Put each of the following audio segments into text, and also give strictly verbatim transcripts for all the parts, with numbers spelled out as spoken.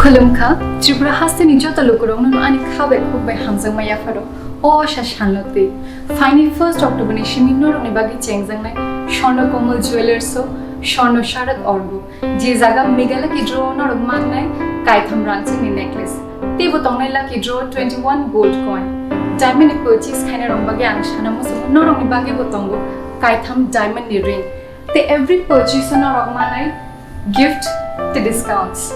Khulumkha, Tripura hasteni joto lukurokno ani kha bai khuk bai hamjakma yapharo. O asa salno twi phaini first October ni simi norokni bagwi chengjaknai Swarna Komal Jewellers o Swarna Sharak Orgo, je jaga Meghalaya Lucky Draw o norok mannai kaitham rangchakni necklace. Teibo tongnai Lucky Draw twenty one gold coin. Diamond ni purchase khainai rok bagwi ang sana muchungo norokni bagwi bo tongo kaitham diamond ni ring. Tei every purchase o norok manai gift tei discounts.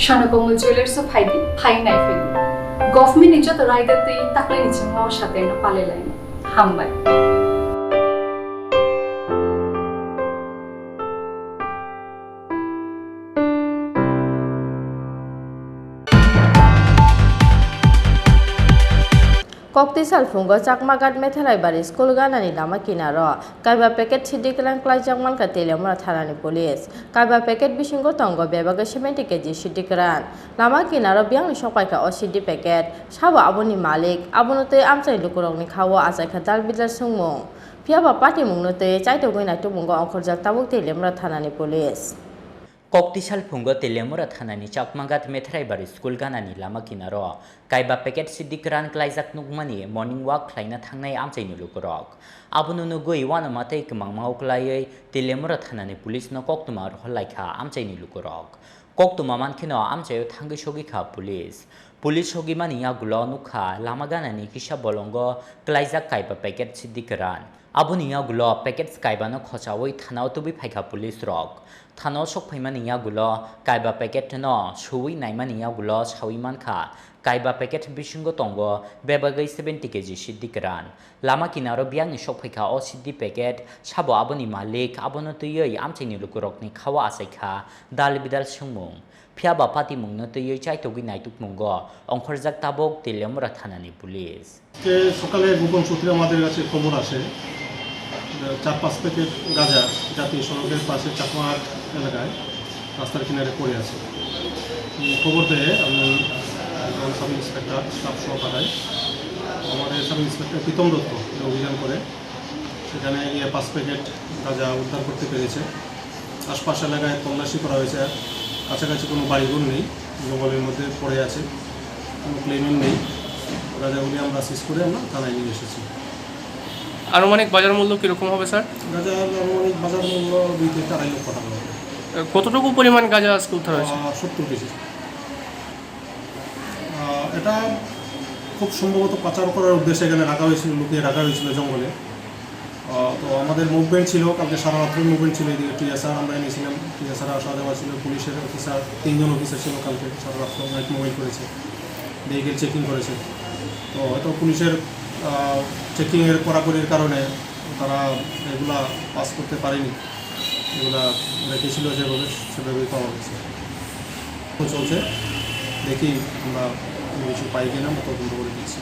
Swarna Komal Jewellers o phaidi, phai nai phaidi. Government ni joto raida tei taklai ni chingma o sateno palai laini. Hambai. Kokti salphungo Chakmaghat Methelaibari school ganani lama kinaro kaiba packet sidi kwran klaijak mankha Teliamura thanani police. Kaiba packet bisingo tongo bebagwi seventy K G sidi kwran. Lama kinaro biyangni sokpaikha o sidi packet. Sabo aboni malik, abono twi amchai lukurokni khao achaikha dal bidal swngmung. Phiyaba patimungno twi chaitogwi naitukmungo ongkhorjak tabuk Teliamura thanani police. Kokti salphungo Teliamura thanani Chakmaghat Metheraibari school ganani lama kinaro kaiba packet sidi kwran klaijak nukmani morning walk khlaina thangnai amchaini lukurok. Abono nugwi uanama tei kwmangma uklaiwi Teliamura thanani police no koktwma rohorlaikha amchaini lukurok. Koktwma mankheno amchaio thangwi sogwikha police. Police sogwimani yagulo nukha lama ganani kisa bolongo klaijak kaiba packet sidi kwran. Aboni yagulo packets kaibano khochaui thanao tubui phaikha police rok. Thanao sokphaimani yagulo kaiba packet no suui naimani yagulo saui mankha kaiba packet bisingo tongo bebagwi seventy K G sidi kwran. Lama kinaro biyangni sokphaikha o sidi packet, sabo aboni malik, abono twiwi amchaini lukurokni khao achaikha dal bidal swngmung. Phiyaba patimungno twiwi chaitogwi naitukmungo ongkhorjak tabuk Teliamura thanani police. আজকে সকালে গোপন সূত্রে আমাদের কাছে খবর আসে, আহ, চার পাঁচ প্যাকেট গাঁজা জাতীয় সড়কের পাশে চাকমাহাট এলাকায় রাস্তার কিনারে পড়ে আছে। এই খবর পেয়ে আমি, আহ, সাব ইন্সপেক্টর স্টাফ সহ পাঠাই। আমাদের সাব ইন্সপেক্টর প্রীতম দত্ত অভিযান করে সেখানে গিয়ে পাঁচ প্যাকেট গাঁজা উদ্ধার করতে পেরেছে। আশপাশ এলাকায় তল্লাশি করা হয়েছে, কাছাকাছি কোনো বাড়িঘর নেই, জঙ্গলের মধ্যে পড়ে আছে, কোনো ক্লেমও নেই। গাঁজাগুলি আমরা সিজ করে আমরা থানায় নিয়ে এসেছি। আনুমানিক বাজার মূল্য কীরকম হবে, স্যার? গাঁজার আনুমানিক বাজার মূল্য দুই থেকে আড়াই লক্ষ টাকা হবে। কতটুকু পরিমাণ গাঁজা আজকে উদ্ধার হয়েছে? আহ, সত্তর কেজি। আহ, এটা খুব সম্ভবত পাচার করার উদ্দেশ্যে এখানে রাখা হয়েছিল, লুকিয়ে রাখা হয়েছিল জঙ্গলে। আহ, তো আমাদের মুভমেন্ট ছিল, কালকে সারা রাত্রের মুভমেন্ট ছিল, এদিকে টিএসআর আমরা এনেছিলাম, টিএসআর আসা যাওয়া ছিল, পুলিশের অফিসার, তিনজন অফিসার ছিল কালকে সারা রাত্র নাইট মুভমেন্ট করেছে, ভেহিকেল চেকিং করেছে। তো হয়তো পুলিশের, আহ, চেকিংয়ের কড়াকড়ির কারণে তারা এগুলা পাস করতে পারেনি, এগুলা রেখেছিল যেভাবে সেভাবেই পাওয়া গেছে। তো চলছে, দেখি আমরা কোনো কিছু পাই কিনা, আমরা তদন্ত করে দিচ্ছি।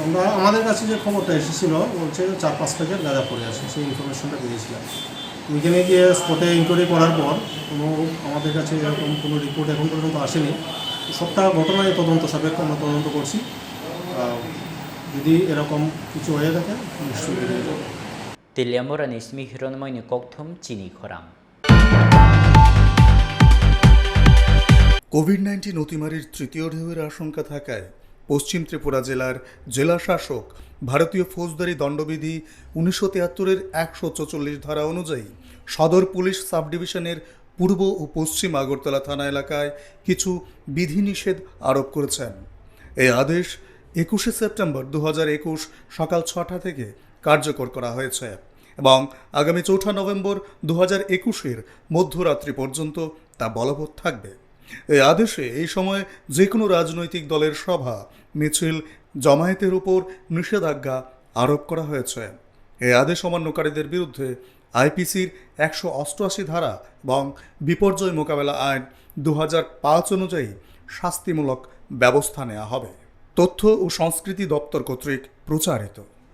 আমরা, আমাদের কাছে যে খবরটা এসেছিল, বলছে যে চার পাঁচ প্যাকেট গাঁজা পড়ে আছে, সেই ইনফরমেশনটা পেয়েছিলাম। ওইখানে গিয়ে স্পটে ইনকোয়ারি করার পর কোনো, আমাদের কাছে এরকম কোনো রিপোর্ট এখন পর্যন্ত আসেনি। সবটা ঘটনায় তদন্ত সাপেক্ষে আমরা তদন্ত করছি। আহ, যদি এরকম কিছু হয়ে থাকে, নিশ্চয়ই বেরিয়ে যাবে। Teliamura ni simi Hironmoini kokthum chini khorang. Covid nineteen অতিমারির তৃতীয় ঢেউয়ের আশঙ্কা থাকায় পশ্চিম ত্রিপুরা জেলার জেলা শাসক ভারতীয় ফৌজদারি দণ্ডবিধি উনিশশো তিয়াত্তরের একশো চৌচল্লিশ ধারা অনুযায়ী সদর পুলিশ সাব ডিভিশনের পূর্ব ও পশ্চিম আগরতলা থানা এলাকায় কিছু বিধিনিষেধ আরোপ করেছেন। এই আদেশ একুশে সেপ্টেম্বর দু হাজার একুশ সকাল ছটা থেকে কার্যকর করা হয়েছে এবং আগামী চৌঠা নভেম্বর দু হাজার একুশের মধ্যরাত্রি পর্যন্ত তা বলবৎ থাকবে। এই আদেশে এই সময় যে কোনো রাজনৈতিক দলের সভা, মিছিল, জমায়েতের উপর নিষেধাজ্ঞা আরোপ করা হয়েছে। এই আদেশ অমান্যকারীদের বিরুদ্ধে আইপিসির একশো অষ্টআশি ধারা এবং বিপর্যয় মোকাবেলা আইন দু হাজার পাঁচ অনুযায়ী শাস্তিমূলক ব্যবস্থা নেওয়া হবে। তথ্য ও সংস্কৃতি দপ্তর কর্তৃক প্রচারিত।